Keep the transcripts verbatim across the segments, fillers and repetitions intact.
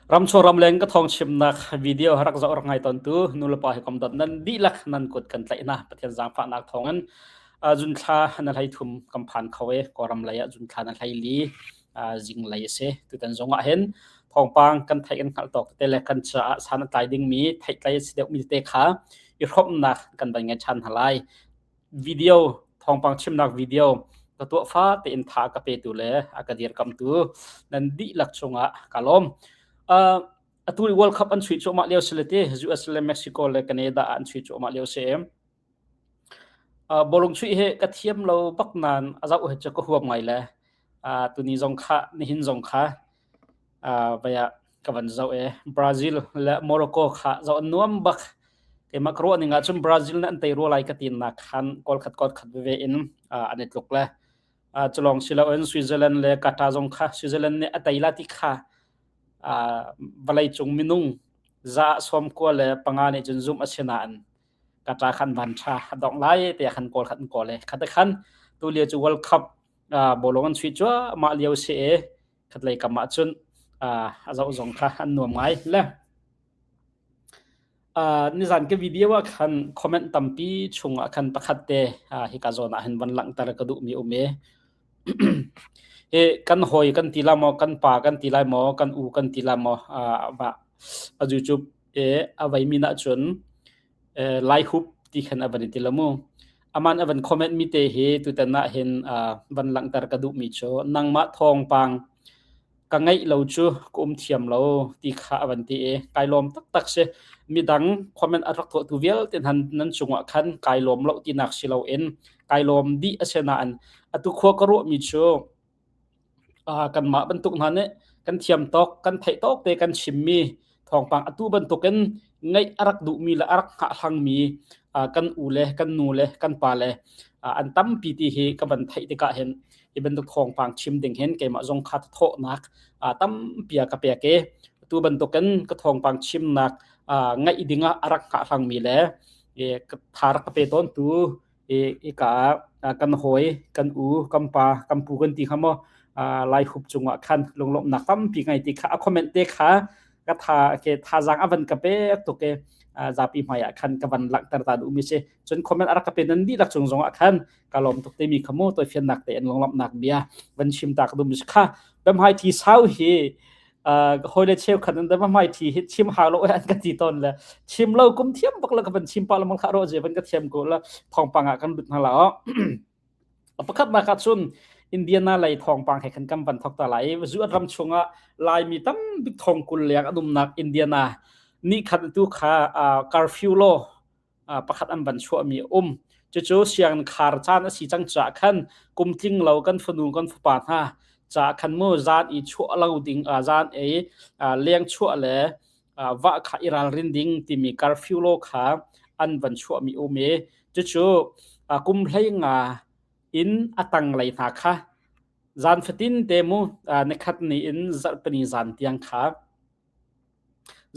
Ramchung ramleng ka thawngchimnak video rak zoh rak ngai tawntu nu le pa hi komdot nan dihlak nan kut kan tlaih hna. Pathian zaangfahnak thawngin, aa, June thla na hlei thum kan phan kho e, Kawlram lei ah June thla na hlei li, aa, zinglei a si. Tutan zongah hin thawngpang kan theih kan hngalh tawk tete le kan caah san a tlai dingmi theih tlai a si deuhmi tete kha i hrawmhnak kan van ngei ṭhan hna lai. Video, thawngpang chimnak video ka tuah fate in tha ka petu le a ka dirkamhtu nan dihlak cungah ka lawm. Aa, atu World Cup an chuih cuahmah lio si le ti, U S le Mexico le Canada ah an chuih cuahmah lio si. Aa, bawlung chuih he ka thiam lo bak nain a zoh he cu ka huam ngai le. Aa, tuni zong kha, nihin zong kha, aa, vaya ka van zoh e. Brazil le Morocco kha zoh an nuam bak. Keimah ka ruah ning ahcun Brazil nih an tei rua lai ka tinak khan kawlkhat kawlkhat veve in, aa, an i tluk le. Aa, culawng si loin Switzerland le Qatar zong kha, Switzerland nih a tei lai ti kha, aa, vawleicung minung za sawmkua le panga nih cun zumh a si nain Qatar khan van ṭha a dongh lai tiah khan kawlkhat an kawl e. Khat khan tu lio cu World Cup, aa, bawlung an chuih cuahmah lio si e. Khatlei kam ahcun, aa, a zoh zong kha an nuam ngai le. Aa, nizan ka video ah khan comment tampi chungah khan pakhat te, aa, hika zawn ah hin van langhter ka duhmi um e. Hi kan hawi kan ti lai maw, kan pa kan ti lai maw, kan u kan ti lai maw, aa, va, a YouTube e a veimi nih cun, eh, Lai Hup ti khan a van i ti lo mu. Amah a van comment mi te hi tutan ah hin, aa, van langhter ka duhmi cu nangmah thawngpang ka ngeih lo cu ka um thiam lo ti kha a van ti i, kaa lawm taktak si. Midang comment a rak tuahtu vialte hna nan cungah khan kaa lawm lo tinak si loin kaa lawm dih a si nain atu khua ka ruahmi cu, aa, kanmah bantuk hna nih kan thiam tawk, kan theih tawk te kan chimmi thawngpang atu bantukin ngeih a rak duhmi le a rak hngahhlangmi, aa, kan u le kan nu le kan pa le, aa, an tampi ti hi ka van theih tikah hin hi bantuk thawngpang chim ding hin keimah zong kha thawhnak, aa, tampi a ka pek i, atu bantukin ka thawngpang chimnak, aa, ngeih dingah a rak hngahhlangmi le, i, ka tha rak ka pe tawntu, i, i ka, aa, kan hawi, kan u, kan pa, kan pu kan ti kha maw, aa, Lai Hup cungah khan lunglawmhnak tampi ngai ti kha a comment te kha ka tha, ke, thazaang a van ka pek tuk i, aa, zapi hmai ah khan ka van langhter ta duhmi si. Cun comment a rak ka pe nan dihlak cung zongah khan ka lawm tuk timi kha mu, tawifiannak tein lunglawmhnak bia van chim ta ka duhmi si kha. Bemhai thi sau hi, aa, hawile cheukhat an dam a hmai thi hi chim hau lo an ka ti tawn le, chim lo kum thiam bak le ka van chim pah lo malkhah rawh zia van ka thiam ko le, thawngpang ah kan lut hna la aw. A pakhatnak ah cun Indiana lei thawngpang he khan kan van thawk ta lai. Zuat ram chungah Laimi tam bik thawng kul leng an umnak Indiana nih khan atu kha, aa, curfew law, aa, pakhat an van chuahmi a um. Cucu sianginn khar caan a si cang caah khan kum tling lo kan fanu kan fapa hna caah khan mu zan i chuah lo ding, aa, zan ei, aa, leng chuah le, aa, vah kha i ralrin ding timi curfew law kha an van chuahmi a um i cucu, aa, kum hleinga in a tanglei hna kha zan fatin te mu, aa, nikhat ni in zarhpini zan tiang kha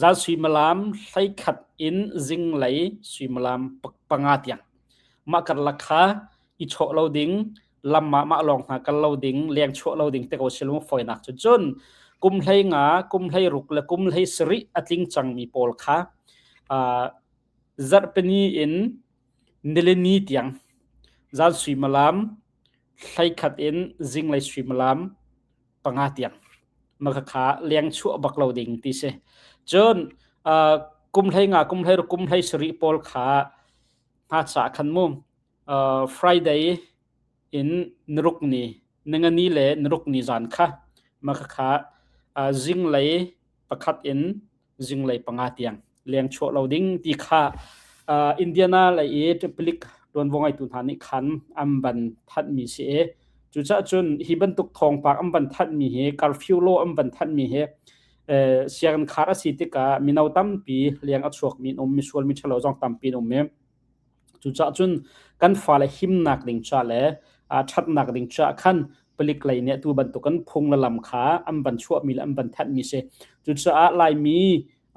zan suimilam hleikhat in zinglei suimilam pa-, panga tiang mah karlak kha i chawh lo ding, lam mah mah lawng hna kal lo ding, leng chuah lo ding te ko si lo fawinak cun, cun kum hleinga, kum hleiruk le kum hleisarih a tling cangmi pawl kha, aa, zarhpini in nilini tiang zan suimilam hleikhat in zinglei suimilam panga tiang mah kha leng chuah bak lo ding ti si. Cun, aa, kum hleinga, kum hleiruk, kum hleisarih pawl kha hna caah khan mu, aa, Friday in niruk ni, ningani le niruk ni zan kha mah kha, aa, zinglei pakhat in zinglei panga tiang leng chuah lo ding ti kha, aa, Indiana lei i palik tuanvo ngeitu hna nih khan an van thanhmi si i, cucaah cun hi bantuk thawngpang an van thanhmi hi, curfew law an van thanhmi hi, eh, sianginn khar a si tikah mino tampi leng a chuakmi an um, misual miṭhalo zong tampi an um i, cucaah cun kan fale himnak ding ca le, aa, ṭhatnak ding ca khan palik lei nih tu bantuk kan phung le lam kha an van chuahmi le an van thanhmi si. Cucaah Laimi,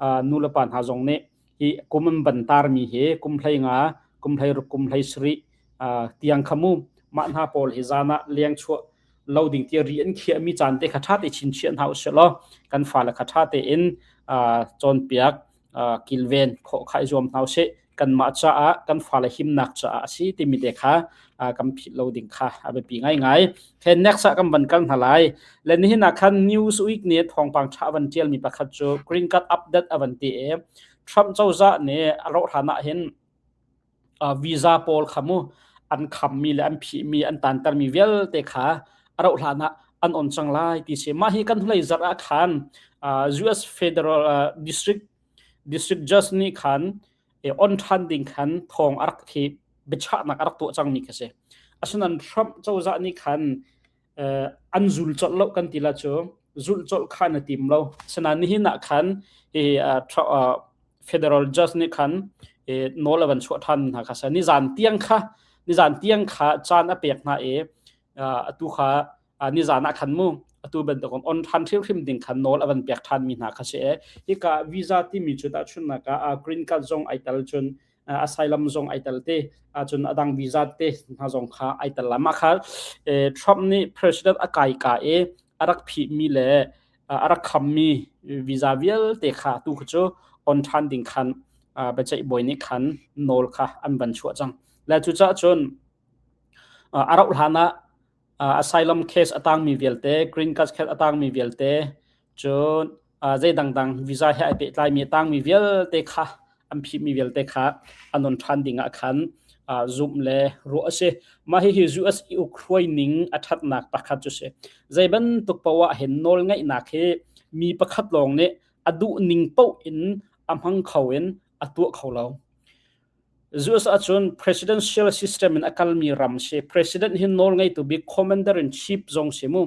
aa, nu le pa hna zong nih hi kum an van tarmi hi kum hleinga, kum hleiruk, kum hleisarih, aa, tiang kha mu mah hna pawl hi zan ah leng chuah lo ding tia ri an khiahmi caan te kha ṭha te chin chiah hna u sih law, kan fale kha ṭha tein, aa, cawnpiak, aa, kilven khawh kha i zuam hna u sih. Kanmah caah kan fale himnak caah a si timi te kha, aa, kan philh lo ding kha a biapi ngaingai. Khe next ah kan van kal hna lai. Le nihin ah khan Newsweek nih thawngpang ṭha a van ṭialmi pakhat cu Green Card update a van ti i Trump cozah nih a rauh hlan ah hin, aa, visa pawl kha mu an khammi le an phihmi, an tantermi vialte kha a rauh hlan ah an on cang lai ti si. Mah hi kan hnulei zarh ah khan, aa, U S Federal, aa, District, District Judge nih khan, eh, on ṭhan ding khan thawng a rak khi biachahnak a rak tuah cangmi kha si. Asinain Trump cozah nih khan, eh, an zul colh lo kan ti la cu, zulh colh kha na tim lo. Sinain nihin ah khan hi, ah, Tru-, ah, Federal Judge nih khan, eh, nawl a van chuah ṭhan hna kha si. Nizan tiang kha, nizan tiang kha caan a pek hna i, ah, atu kha, ah, nizan ah khan mu, atu bantuk on ṭhan hrimhrim ding khan nawl a van pek ṭhanmi hna kha si. Hika visa timi cu tahchunhnak ah, ah, green card zong ai tel cun, ah, asylum zong ai tel te, ah, cun a dang visa te hna zong kha ai tel lai. Mah kha, eh, Trump nih president a kai ka i a rak phihmi le, ah, a rak khammi visa vialte kha tu kha cu on ṭhan ding khan, ah, biaceih bawi nih khan nawl kha an van chuah cang. Le cucaah cun, ah, a rauh hlan ah, ah, asylum case a tangmi vialte, green card case a tangmi vialte, cun, aa, zei dangdang visa he aa pehtlaimi a tangmi vialte kha, an phihmi vialte kha an on ṭhan dingah khan, aa, zumh le ruah a si. Mah hi hi U S i uk hruai ning a ṭhatnak pakhat cu si. Zei bantuk paoh ah hin nawlngeihnak hi mi pakhat lawng nih a duh ning paoh in a hmang kho in a tuah kho lo. U S ahcun presidential system in a kalmi ram si. President hi nawlngeitu bik commander in chief zong si mu,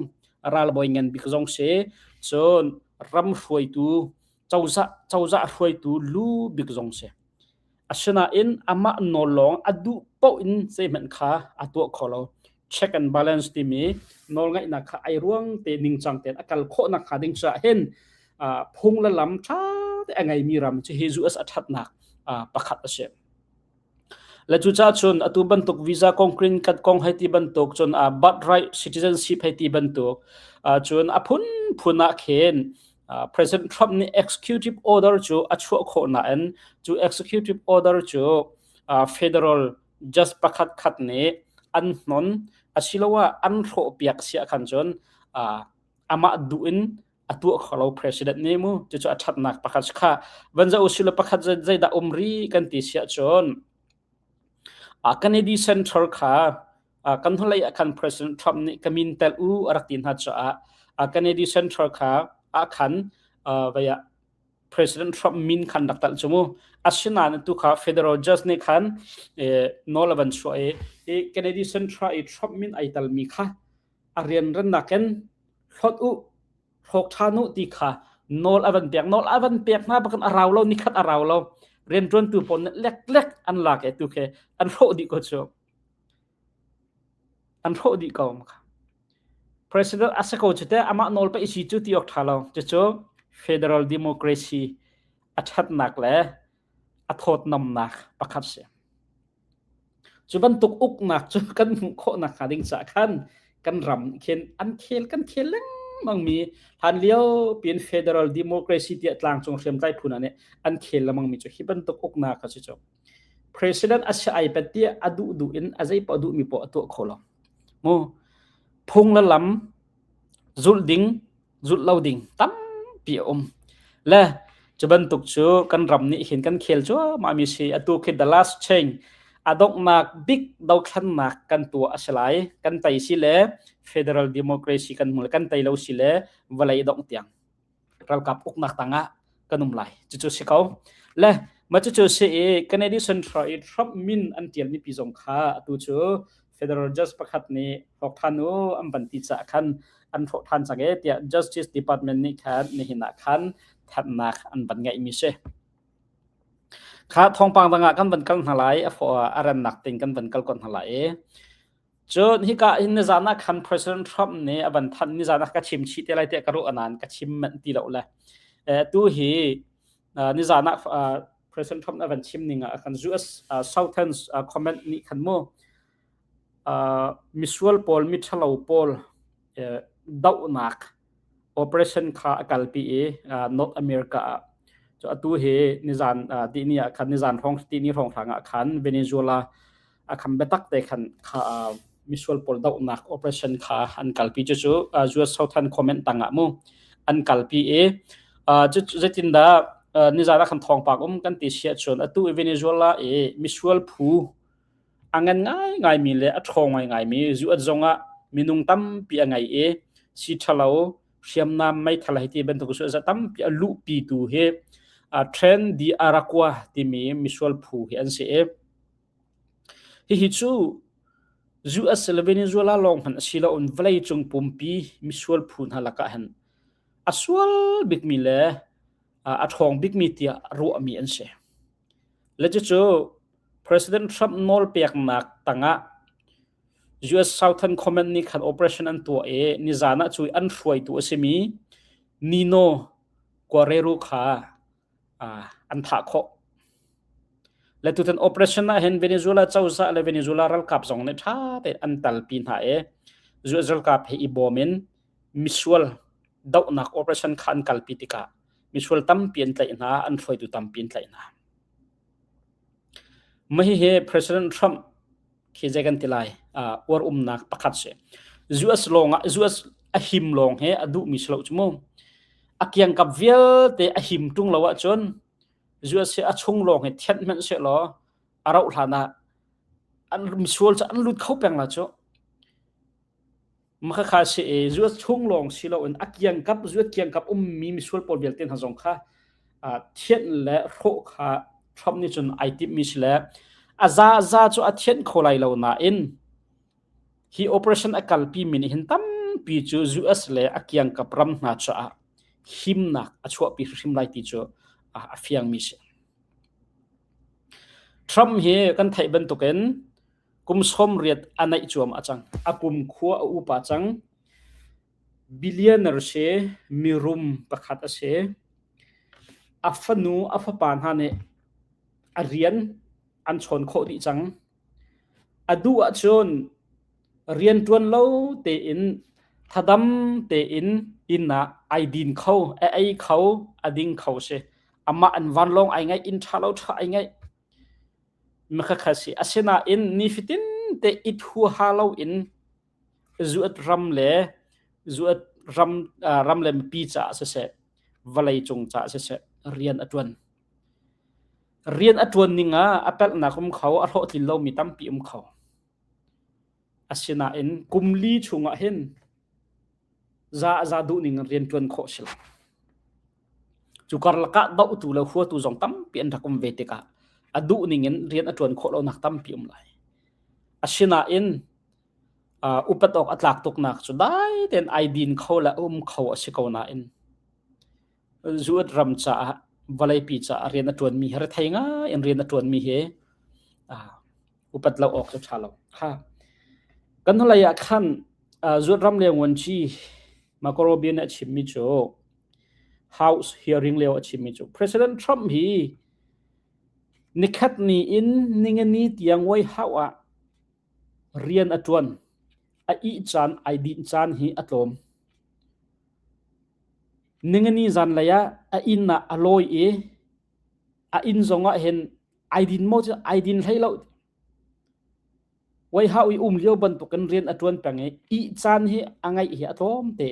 ralbawi ngan bik zong si. Cun ram hruaitu, cozah, cozah hruaitu lu bik zong si. Asinain amah nawl lawng a duh paoh in zeihmanh kha a tuah kho lo. Check and balance timi nawlngeihnak kha ai ruang te ningcang tein a kal khawh nakhnga ding caah hin, aa, phung le lam ṭha te a ngeimi ram cu hi U S a ṭhatnak, aa, pakhat a si. Le cucaah cun atu bantuk visa kong, green card kong hei ti bantuk cun, aa, birthright citizenship hei ti bantuk, aa, cun a phunphun ah khin, aa, President Trump nih executive order cu a chuah khawh nain cu executive order cu, aa, federal judge pakhat khat nih an hnon asiloah an hrawhpiak si ah khan cun, aa, amah duh in a tuah kho lo president nih mu, cucu a ṭhatnak pakhat si kha. Van zoh u sih law pakhat zei, zeidah um rih kan ti si ahcun, aa, Kennedy Center kha, aa, kan hnulei ah khan President Trump nih ka min tel u a rak ti hna caah, aa, Kennedy Center kha ah khan, aa, vai ah President Trump min khan rak tel cu mu. Asinain atu kha federal judge nih khan, eh, nawl a van chuah i, i Kennedy Center i Trump min ai telmi kha a rian ran nakin hlawt u, hrawk ṭhan u ti kha nawl a van pek. Nawl a van pek hna bak in a rau lo, nikhat a rau lo. Rianṭuantu pawl nih leklek an lak i tu khi an hrawh dih ko cu. An hrawh dih ko. President a si ko cu te amah nawl paih si cu ti awk ṭha lo. Cucu federal democracy a ṭhatnak le a thawtnomnak pakhat si. Cu bantuk uknak cu kan hmuh khawh nakhnga ding caah khan kan ram khin an khel, kan khel lengmangmi hlan lio piin federal democracy tiah tlangcung hriamtlai phun ah nih an khel lengmangmi cu hi bantuk uknak a si cu. President a si ai pet tiah a duh duh in a zei paoh duhmi paoh a tuah kho lo. Mu, phung le lam zulh ding, zulh lo ding tampi a um. Le cu bantuk cu kan ram nih hin kan khel cuahmahmi si. Atu khi the last change, a donghnak bik dothlennak kan tuah a si lai. Kan tei si le federal democracy kan hmu le kan tei lo si le vawlei a dongh tiang ralkap uknak tangah kan um lai. Cucu si ko. Le, mah cucu si i Kennedy Center i Trump min an ṭialmi pi zong kha atu cu federal judge pakhat nih hrawk ṭhan u an van ti caah khan an hrawh ṭhan cang i tiah Justice Department nih khan nihin ah khan thanhnak an van ngeihmi si. Kha thawngpang dang ah kan van kal hna lai, a fo-, a rannak tein kan van kal ko hna lai i. Cun hika hin nizan ah khan President Trump nih a van thanh, nizan ah ka chim chih te lai tiah ka ruah a nain ka chim manh ti lo le. Eh, tu hi, ah, nizan ah, ah, President Trump nih a van chim ning ah khan U S, ah, Southern, ah, Command nih khan mu, ah, misual pawl, miṭhalo pawl, eh, dohnak operation kha a kalpi i, ah, North America ah. Cu atu hi nizan, ah, tihni ah khan, nizan hrawng, tihni hrawnghrang ah khan Venezuela a kham biatak te khan kha, ah, misual pawl dohnak operation kha an kalpi. Cucu, ah, U S Southern Command tang ah mu an kalpi i, ah, cu, cu zeitindah, ah, nizan ah khan thawngpang um kan ti si ahcun atu i Venezuela i misual phu a ngan ngaingaimi le a ṭhawng ngaingaimi U S zongah minung tampi a ngei i, si ṭhalo, hriamnam, meithal hei ti bantuk U S a tampi a luhpitu hi, ah, Tren de Aragua timi misual phu hi an si i, hihi cu U S le Venezuela lawng hmanh asiloin vawleicung pumpi misual phu hna lakah hin a sual bikmi le, ah, a ṭhawng bikmi tiah ruahmi an si. Le cucu President Trump nawlpeknak tangah U S Southern Command nih khan operation an tuah i nizan ah cu an hruaitu a simi Nino Guerrero kha, ah, an thah khawh. Le tutan operation ah hin Venezuela cozah le Venezuela ralkap zong nih ṭha tein an talpi hna i U S ralkap he i bawm in misual dohnak operation kha an kalpi tikah misual tampi an tlaih hna, an hruaitu tampi an tlaih hna. Mah hi hi President Trump khi zei kan ti lai, ah, uar umnak pakhat si. U S lawng ah, U S a him lawng he a duhmi si lo cu mu. A kiangkap vialte a him ṭung lo ahcun U S he a chung lawng he thianh hmanh sehlaw a rauh hlan ah an misual cu an lut kho peng lai cu. Mah kha kha si i, U S chung lawng si loin a kiangkap, U S kiangkap ummi misual pawl vialte hna zong kha, ah, thianh le hrawh kha Trump nih cun aa timhmi si le, a za, a za cu a thianh kho lai lo nain, hi operation a kalpi mi nih hin tampi cu U S le a kiangkap ram hna caah himnak a chuahpi hrimhrim lai ti cu, ah, a fiangmi si. Trump hi kan theih bantukin kum sawmriat a neih cuahmah a cang. A kumkhua a upa cang. Billionaire si, mirum pakhat a si. A fanu, a fapa hna nih a rian an chawn khawh dih cang. A duh ahcun rianṭuan lo tein, thadam tein inn ah aa din kho, a ei kho, a ding kho si. Amah an vanlawng aa ngeih, inn ṭha lo ṭha aa ngeih. Mah kha kha si. Asinain nifatin te it huaha loin U S ram le, U S ram, ah, ram le mipi caah siseh, vawleicung caah siseh, rian a ṭuan. Rian a ṭuan ning ah a pelhnak um kho, a hlawhtlin lomi tampi um kho. Asinain kum li chungah hin za a za duh ning rian ṭuan khawh si lo. Cu karlak ah dohtu le huatu zong tampi an rak um ve tikah a duh ning in rian a ṭuan khawh lonak tampi um lai. Asinain, aa, upat awk a tlak tuknak cu dai tein aa din kho le a um kho a si ko nain, U S ram caah, vawleipi caah rian a ṭuanmi hi rethei ngai in rian a ṭuanmi hi, aa, upat lo awk cu ṭha lo. Ha. Kan hnulei ah khan, aa, U S ram lengwon ci Marco Rubio nih a chimmi cu, House hearing lio a chimmi cu, President Trump hi nikhat ni in ningani tiang White House ah rian a ṭuan, a ih caan, aa din caan hi a tlawm. Ningani zanlei ah a inn ah a lawi i a inn zongah hin aa din maw cu aa din hlei lo. White House i um lio bantukin rian a ṭuan peng i ih caan hi a ngeih hi a tlawm te.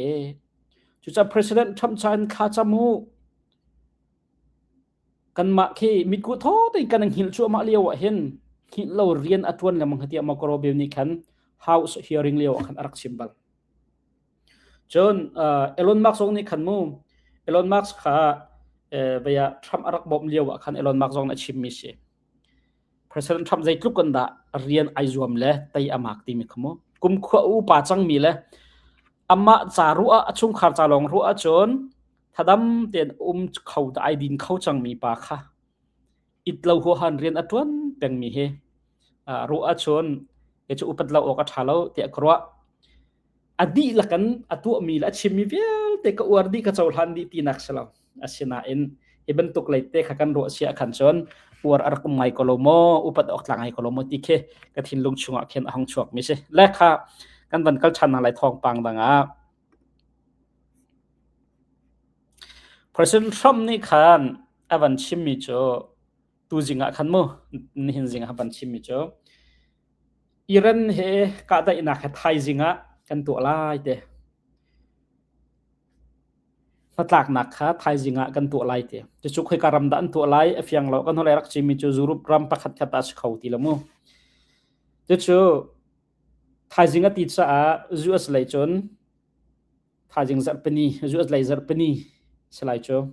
Cucaah President Trump ca in thla cam u. Kanmah khi mitkuh thaw tein kan hngilh cuahmah lio ah hin hngilh lo rian a ṭuan lengmang tiah Marco Rubio nih khan House hearing lio ah khan a rak chim bal. Cun, aa, Elon Musk zong nih khan mu, Elon Musk kha, eh, vaya Trump a rak bawmh lio ah khan Elon Musk zong nih a chimmi si. President Trump zeitluk kan dah rian aa zuam le tei a mak timi kha mu. Kumkhua upa cangmi le amah ca ruah ah, a chungkhar ca lawng ruah ahcun thadam tein um kho, aa din kho cangmi pa kha it lo huahan rian a ṭuan pengmi hi, aa, ruah ahcun hi cu upat lo awk a ṭha lo tiah ka ruah. A dihlak in a tuahmi le a chimmi vialte ka uar dih, ka cohlan dih tinak si lo. Asinain hi bantuk lei te kha kan ruah si ah khan cun uar a rak um ngai ko lo maw, upat awk tla ngai ko lo maw ti khi ka thinlung chungah khin a hung chuakmi si. Le kha kan van kal ṭhan hna lai thawngpang dang ah President Trump nih khan a van chimmi cu, tu zingah khan mu, nihin zingah a van chimmi cu, Iran he kahdaihnak he thaizing ah kan tuah lai te. Hnatlaknak kha thaizing ah kan tuah lai te. Cucu khoika ram dah an tuah lai, a fiang lo, kan hnulei rak chimmi cu Europe ram pakhat khat ah si kho ti lo mu. Cucu thaizing a ti caah U S lei cun thaizing zarhpini, U S lei zarhpini si lai cu.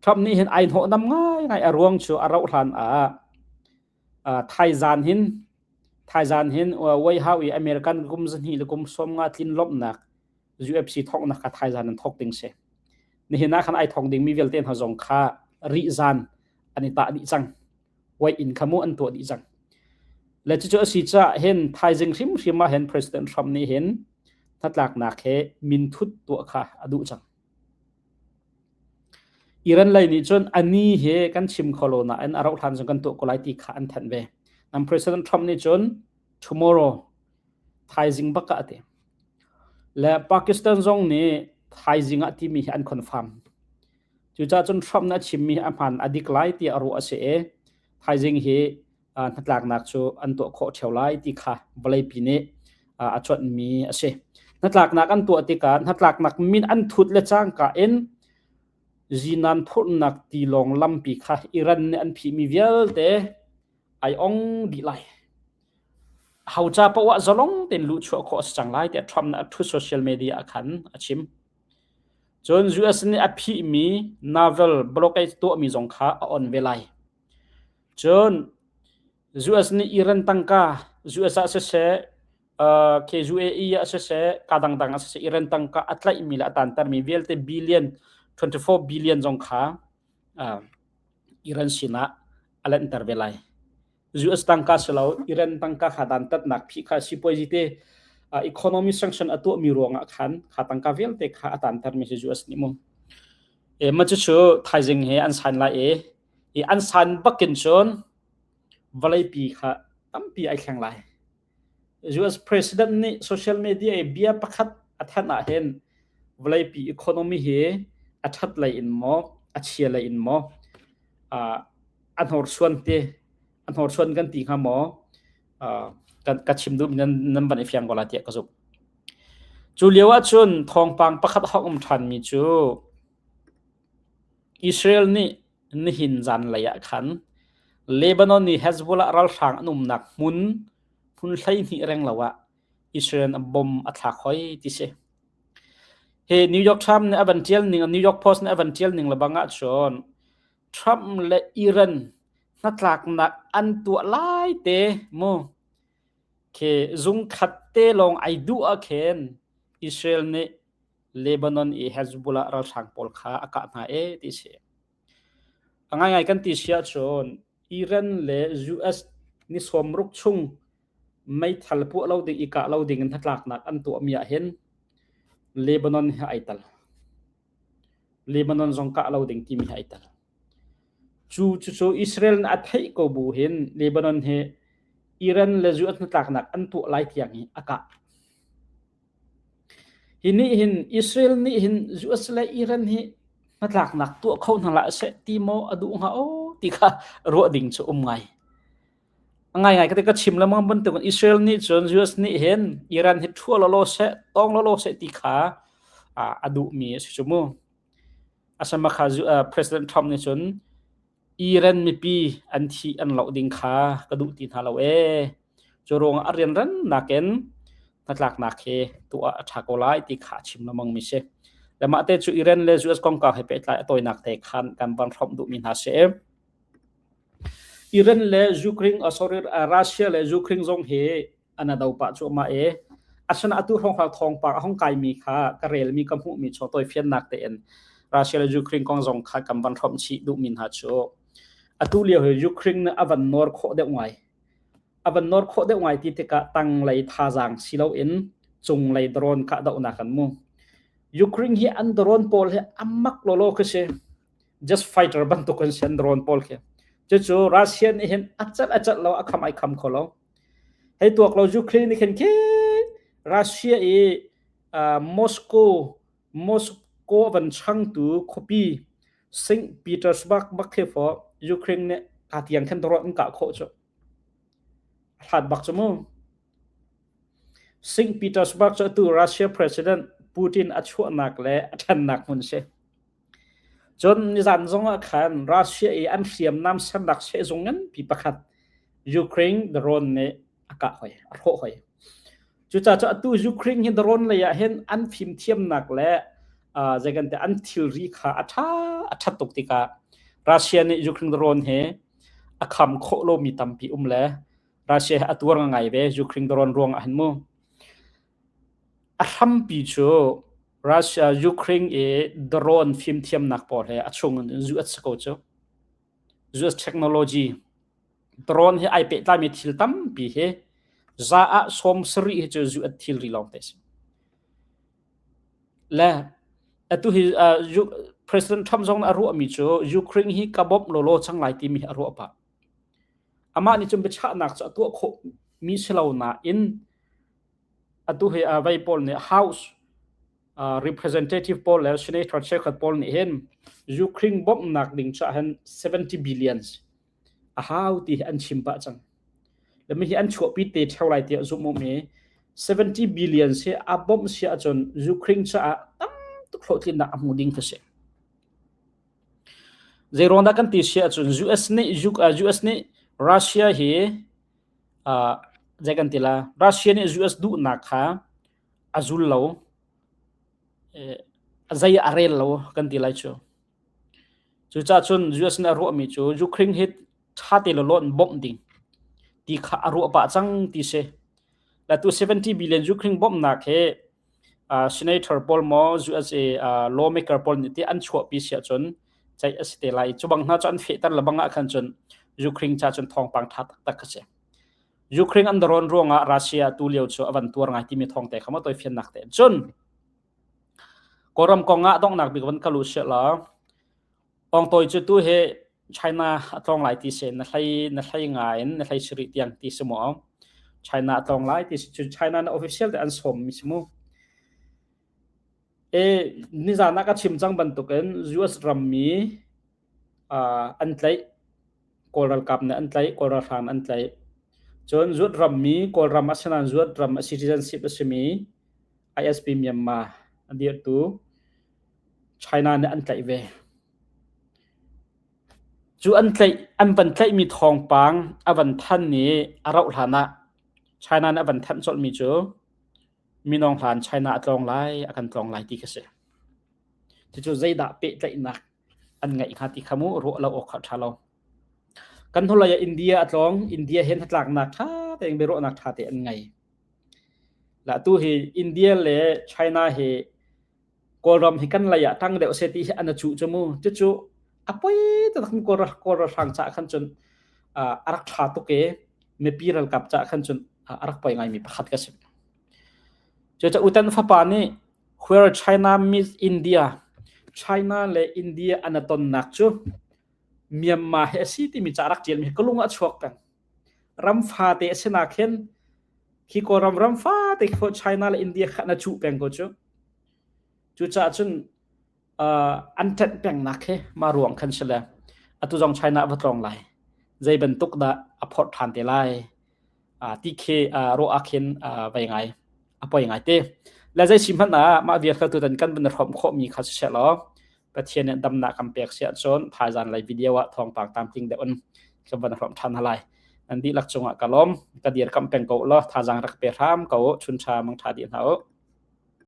Trump nih hin ai hnawh nam ngaingai a ruang cu a rauh hlan ah, aa, thaizan hin, thaizan hin, aa, White House i American kum zahnih le kum sawmnga tlin lawmhnak U F C thawknak kha thaizan an thawk ding si. Nihin ah khan ai thawk dingmi vialte hna zong kha rihzan an i tah dih cang. Wai in kha mu an tuah dih cang. Le cucu a si caah hin thaizing hrimhrim ah hin President Trump nih hin hnatlaknak he minthut tuah kha a duh cang. Iran lei nih cun ani he kan chim kho lo nain a rauh hlan zong kan tuah ko lai ti kha an thanh ve. Nam President Trump nih cun tomorrow thaizing bak ah a ti. Le Pakistan zong nih thaizing ah timi hi an confirm. Cucaah cun Trump nih a chimmi a hmaan a dik lai tiah a ruah a si i thaizing hi, aa, hnatlaknak cu an tuah khawh ṭheo lai ti kha vawleipi nih, aa, a cuanhmi a si. Hnatlaknak an tuah tikah hnatlaknak min an thut le cangka in zinan phurhnak tilawng lampi kha Iran nih an phihmi vialte ai ong dih lai. Hauca paoh ah zalong tein luhchuah khawh a si cang lai tiah Trump nih a Truth Social Media ah khan a chim. Cun U S nih a phihmi naval blockade tuahmi zong kha a on ve lai. Cun U S nih Iran tangka, U S ah siseh, aa, ke U A E ah siseh, ka dangdang ah siseh, Iran tangka a tlaihmi le a tantermi vialte billion, twenty four billion zong kha, aa, Iran sinah a lanhter ve lai. U S tangka si lo, Iran tangka kha dantatnak phih kha sipuazi te, aa, economy sanction a tuahmi ruangah khan kha tangka vialte kha a tantermi si U S nih mu. E, ma cucu thaizing he an sign lai e, i an sign bakin cun vawleipi kha tampi ai thleng lai. U S President nih social media i bia pakhat a thanh ah hin vawleipi economy hi a ṭhat lei in maw, a chia lei in maw, aa, a hnorsuan te, a hnorsuan kan ti hnga maw, aa, kan, ka chim duhmi nan, nan van i fiang ko lai tiah ka zumh. Cu lio ah cun thawngpang pakhat a hong um ṭhanmi cu Israel nih nihin zanlei ah khan Lebanon i Hezbollah ralhrang an umnak hmun, hmun hleihnih reng lo ah Israel in a bom a thlak hoi ti si. Hi New York Times nih a van ṭial ning, New York Post nih a van ṭial ning le bang ah cun Trump le Iran hnatlaknak an tuah lai te mu. Khi zungkhat te lawng ai duh ah khin Israel nih Lebanon i Hezbollah ralhrang pawl kha a kah hna e ti si. A ngaingai kan ti si ahcun Iran le U S ni sawmruk chung meithal puah lo ding, i kah lo ding in hnatlaknak an tuahmi ah hin Lebanon hi ai tal. Lebanon zong kah lo ding timi hi ai tal. Cu, cucu Israel nih a theih ko bu hin Lebanon hi Iran le U S hnatlaknak an tuah lai tiang hi a kah. Hi nih hin Israel nih hin U S le Iran hi hnatlaknak tuah kho hna lai a seh ti maw a duh hnga aw ti kha ruah ding cu um ngai. A ngaingai ka ti ka chim lengmang bantukin Israel nih cun U S nih hin Iran hi ṭhuah lawlaw seh, tawng lawlaw seh ti kha, aa, a duhmi a si cu mu. A sema kha U-, aa, President Trump nih cun Iran mipi an thih an loh ding kha ka duh ti hna lo e. Cu ruangah a rianran nakin hnatlaknak hi tuah a ṭha ko lai ti kha a chim lengmangmi si. Le mahte cu Iran le U S kongkau he pehtlai a tawinak te khan kan van hrawmh duhmi hna si. Iran le Ukraine, ah, sorry, ah, Russia le Ukraine zong hi an a do pah cuahmah e. Asinain atu hrawnghrang thawngpang a hong kaimi kha ka relmi ka hmuhmi cu tawifiannak tein Russia le Ukraine kong zong kha kan van hrawmh chih duhmi hna cu atu lio hi Ukraine nih a van nawr khawh deuh ngai. A van nawr khawh deuh ngai ti tikah tanglei thazaang si loin cunglei drone kah dohnak kan mu. Ukraine hi an drone pawl hi a mak lawlaw kha si. Jet fighter bantuk kan si an drone pawl khi. Cucu Russia nih hin a cat a cat lo, a kham ai kham kho lo. Hei tuak lo Ukraine nih khin khi Russia i, aa, Moscow, Moscow Moscow van changtu khuapi Saint Petersburg bak khi fo Ukraine ne ka tiang khen drone in kah khawh cu a hlat bak cu mu. Saint Petersburg cu atu Russia President Putin a chuahnak le a ṭhannak hmun si. Cun nizan zong ah khan Russia i an hriam namsernak seh zung nganpi pakhat Ukraine drone nih a kah hoi, a hrawh hoi. Cucaah cun atu Ukraine hi drone lei ah hin an fimthiamnak le, aa, zei kan ti, an thilri kha a ṭha, a ṭhat tuk tikah Russia nih Ukraine drone hi a kham khawh lomi tampi um le Russia hi a tuar ngaingai ve Ukraine drone ruangah hin mu. A hrampi cu Russia, Ukraine i drone fimthiamnak pawl he a chung in U S si ko cu. U S technology, drone hi ai pehtlami thil tampi hi za ah sawm sarih hi cu U S thilri lawngte si. Le atu hi, aa, U-, President Trump zong a ruahmi cu Ukraine hi ka bawmh lawlaw cang lai timi hi a ruah pah. Amah nih cun biachahnak cu a tuah khawh mi si lo nain atu hi, aa, vei pawl nih House, aa, Representative pawl le Senator cheukhat pawl nih hin Ukraine bawmhnak ding caah hin seventy billions a hau ti hi an chim pah cang. Le mi hi an chuahpi te ṭheo lai tiah zumh um i seventy billions hi a bawmh si ahcun Ukraine caah tam tuk hlawhtlinnak a hmu ding kha si. Zei ruang dah kan ti si ahcun U S nih, U-, aa, U S nih Russia hi, aa, zei kan ti la, Russia nih U S duhnak kha a zul lo, eh, a zei a rel lo kan ti lai cu. Cucaah cun U S nih a ruahmi cu Ukraine hi ṭha te lawlaw in bawmh ding ti kha a ruah pah cang ti si. Le tu seventy billion Ukraine bawmhnak he, aa, senator pawl maw, U S A, aa, lawmaker pawl nih ti an chuahpi si ahcun ceih a si te lai. Cu bang hna cu an fehter le bang ah khan cun Ukraine ca cun thawngpang ṭha taktak kha si. Ukraine an drone ruangah Russia tu lio cu a van tuar ngai timi thawngte kha maw tawi fiannak te an cun. Kawlram kong ah donghnak bik van kal u seh la. Ong tawi cu tu he China a tlawng lai ti si, na hlei, na hlei nga in, na hlei sarih tiang ti si maw? China a tlawng lai ti si cu China na official te an sawm mi si mu. E, nizan ah ka chim cang bantukin U S rammi, aa, an tlaih, Kawl ralkap nih an tlaih, Kawl ralhrang nih an tlaih. Cun U S rammi, Kawlram a si nain U S ram a citizenship a simi I S P Myanmar a dirtu China nih an tlaih ve. Cu an tlaih, an van tlaihmi thawngpang a van thanh i a rauh hlan ah China nih a van thanh colhmi cu minung hlan China a tlawng lai, a kan tlawng lai ti kha si. Cucu zeidah pehtlaihnak an ngeih hnga ti kha mu, ruah lo awk kha ṭha lo. Kan hnulei ah India a tlawng, India he hnatlaknak ṭha te, biaruahnak ṭha te an ngei. La tu hi India le China hi Kawlram hi kan lei ah ṭang deuh a si ti hi an a cuh cu mu. Cucu a poi taktak mi Kawl ra-, Kawl ralhrang caah khan cun, aa, a rak ṭha tuk i mipi ralkap caah khan cun, aa, a rak poi ngaimi pakhat ka si. Cucaah U Thant fapa nih, "Where China meets India," China le India an a tonnak cu Myanmar he a si timi caah a rak ṭialmi hi ka lung ah a chuak peng. Ram fate a sinak hin khi Kawlram ram fate khi China le India kha na cuh peng ko cu. Cucaah cun, aa, an ṭanh pengnak hi mah ruang khan si le atu zong China a va tlawng lai. Zei bantuk dah a phorh ṭhan te lai? Aa, ti khi, aa, ruah ah khin, aa, vai ngai, a poi ngai te. Le zei si hmanh ah mah vial kha tutan kan van hrawm khawhmi kha siseh law, Pathian nih damnak kan pek si ahcun thaizan lei video ah thawngpang tamtling deuh in kan van hrawm ṭhan hna lai. Nan dihlak cungah ka lawm, ka dir kam peng ko law, thazaang rak pe hram ko, chun ṭha mang ṭha dih hna u.